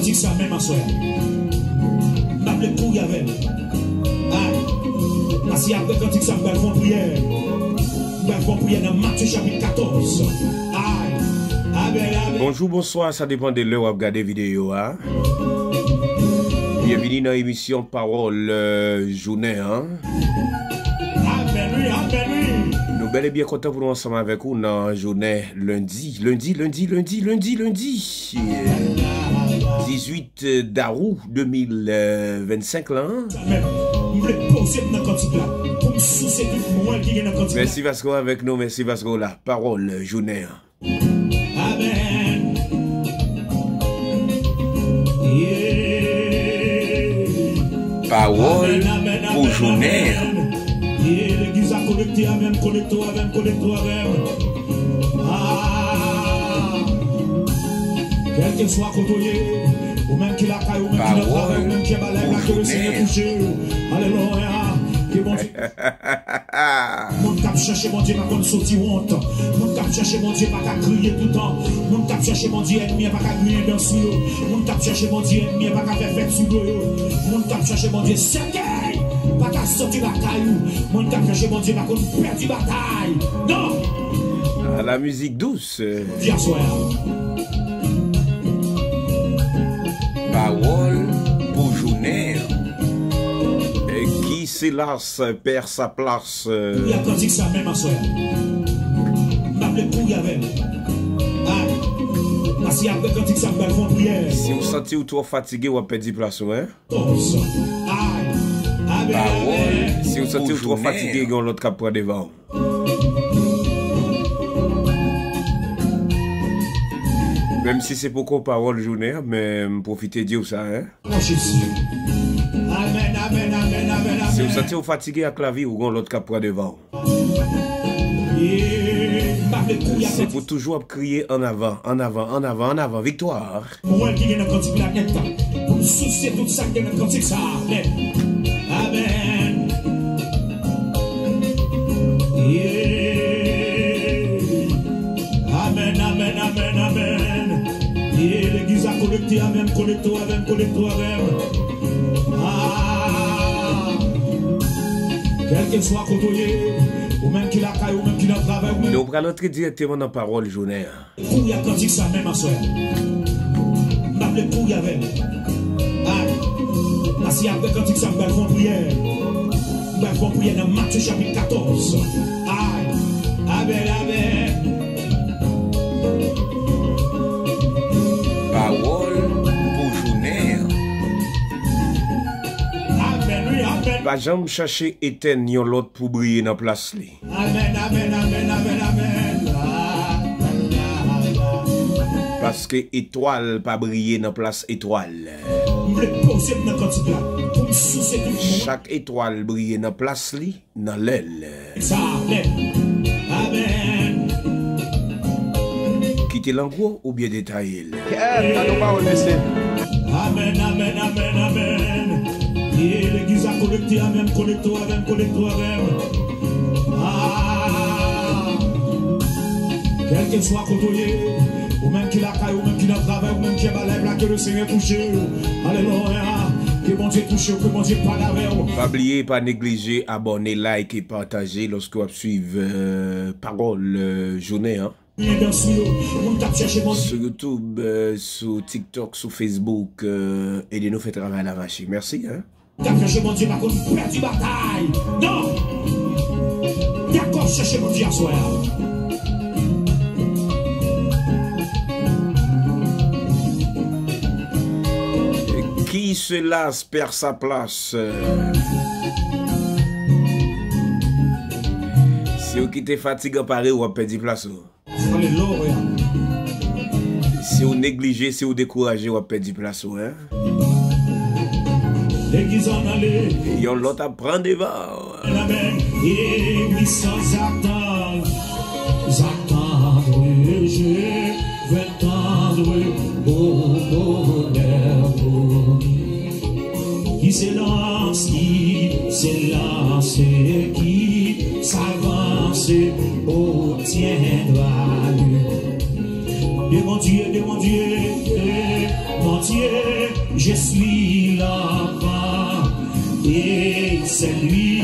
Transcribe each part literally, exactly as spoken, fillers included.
Kantik sa menm aswè a. M ap vle kouri avè l. Ay. Paske apre kantik sa, m pral fè yon priyè. M pral fè yon priyè nan Matye chapit katòz. Ay. Amen, amen. Bonjou, bonswa, sa depann de lè w ap gade videyo a. Byenvini nan emisyon Pawòl, euh, jounen an. Amen, wi, amen, wi. Nou bèl e byen kontan pou nou ansanm avèk ou nan jounen lendi, lendi, lendi, lendi, lendi, lendi. Dizuit dawou de mil vennsenk lan. Amen. M vle poze m nan kantik la pou m souse tout mwen ki gen nan kantik la. Mèsi paske w avèk nou, mèsi paske w la. Pawòl jounen an. Amen. Yeah. Pawòl pou jounen an. Yeah, legliz la konekte avè m, konekte w avè m, konekte w avè m. Ah. Kèlkeswa kote w ye, ou menm ki lakay, ou menm ki nan travay, ou menm ki anba live la, ke le Senyè touche w. Alelouya. Ke Bondye Moun k ap chache Bondye pa konn soti wont. Moun k ap chache Bondye pa ka kriye toutan. Moun k ap chache Bondye, ènmi an pa ka griyen dan sou yo. Moun k ap chache Bondye, ènmi an pa ka fè fèt sou do yo. Moun k ap chache Bondye, sèkèy pa ka soti lakay ou. Moun k ap chache Bondye pa konn pèdi batay. Non! Ah, la musique douce. Di aswè a. Pawòl pou jounen an. E ki Silas pè sa plas. Kouri ak kantik sa menm aswè a. M ap vle kouri avè l. Ay. Paske apre kantik sa, m pral fè yon priyè. Si w santi w twò fatige, w ap pèdi plas ou, en. Ay. Amen, pawòl amen. Si w santi w twò fatige, gen yon lòt k ap pran devan w. Menm si se poko pawòl jounen an, men m pwofite di w sa, en. Non Jezi. Amen, amen, amen, amen, amen. Si w santi w fatige ak lavi, ou gon lòt k ap pran devan w. Yeah, m ap vle kouri ak kantik. Se pou toujou ap kriye an avan, an avan, an avan, an avan, viktwa. Mwen ki gen nan kantik la nèt, pou m souse tout sa ki gen nan kantik sa a nèt. Amen. Yeah. Amen, amen, amen, amen. Yeah, legliz la konekte avè m, konekte w avè m, konekte w avè m. Ah. Kèlkeswa kote w ye, ou menm ki lakay, ou menm ki nan travay, ou menm Nou pral antre dirèkteman nan pawòl jounen an. Kouri ak kantik sa menm aswè a. M ap vle kouri avè l. Ay. Paske apre kantik sa, m pral fè yon priyè. M pral fè yon priyè nan Matye chapit katòz. Ay. Amen, amen. Pawòl pou jounen an. Amen, wi, amen. Pa janm chache etèn yon lòt pou briye nan plas li. Amen, amen, amen, amen, amen. Ah, ah, ah, ah. Paske etwal pa briye nan plas etwal. M vle poze m nan kantik la pou m souse tout moun. Chak etwal briye nan plas li, nan lè l. Sa, amen. Amen. Kite l an gwo oubyen detaye l. Kèt, gade yon pawòl, mesye. Amen, amen, amen, amen. E legliz la konekte avè m, konekte w avè m, konekte w avè m. Ah. Kèlkeswa kote w ye, ou menm ki lakay, ou menm ki nan travay, ou menm ki anba live la, ke le Senyè touche w. Alelouya. Ke Bondye touche w, ke Bondye pale avè w. Pa bliye, pa neglije abòne, like e pataje lòske w ap swiv, euh, pawòl, euh, jounen an. Sou YouTube, euh, sou TikTok, sou Facebook, euh, ede nou fè travay la mache. Mèsi, en. K ap chache Bondye pa konn pèdi batay. Non! Dakò, chache Bondye aswè a. Qui cela perd sa place? Si w kite fatigan pare, w ap pèdi plas ou. Alelouya. Si w neglije, si w dekouraje, w ap pèdi plas ou, en. Legliz an ale. Yon lòt ap pran devan. Amen. E wi, sans attendre, j'attendrai, je vais tendre au bonheur promis. Qui se lance, qui se lance, qui s'avance, obtiendra le. De mon Dieu, de mon Dieu, de mon Dieu. Je suis l'enfant et c'est lui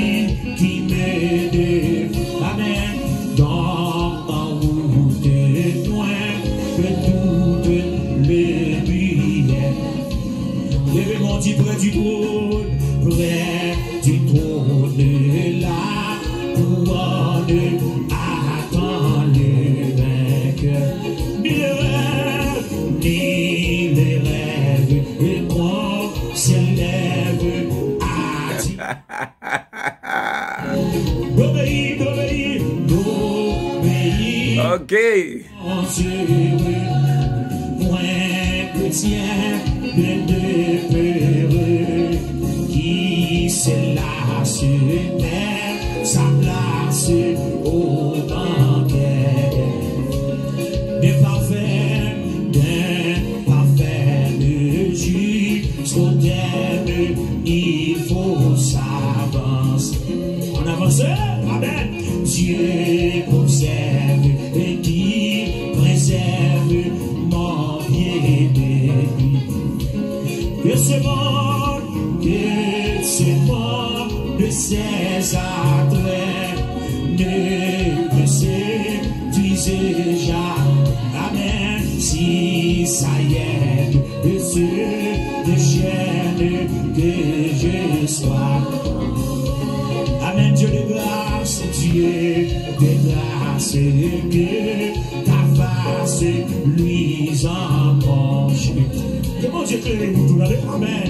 qui me défend. Amen. Dans ma route noire, que toute lumière. Leve men w, di, près du trône, près du trône, la couronne attend le vainqueur. Ni les rêves, ni les rêves, et qu'on s'élève à Dieu. D'obéir, d'obéir, d'obéir. Ok. Mwen kretyen de, de pere ki se la se mè sa plas o bankè de pafè, de pafè mezi. Sou tèm, il faut s'avancer. On avance, amen. Dieu observe et qui préserve mon bien-aimé. Que ce monde, que ce monde, ces attraits ne me séduisent jamais. Amen. Si ça y est, de ce, de chaîne que je sois. Amen. Dieu de grâce, Dieu de grâce, que ta face luise en mon chemin. Ke Bondye klere nou tou, tande. Amen.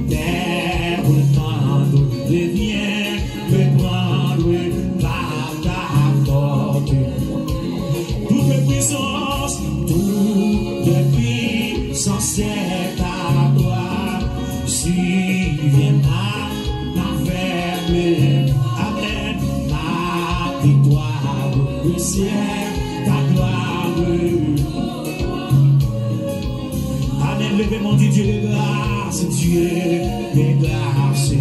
Père tendre, viens me prendre par ta porte. Toute puissance, toute puissance est à toi. Surviens ma, ma faible. Amen. Ma victoire, c'est ta gloire. Amen. Leve men w, di, Dieu de grâce, Dieu de grâce.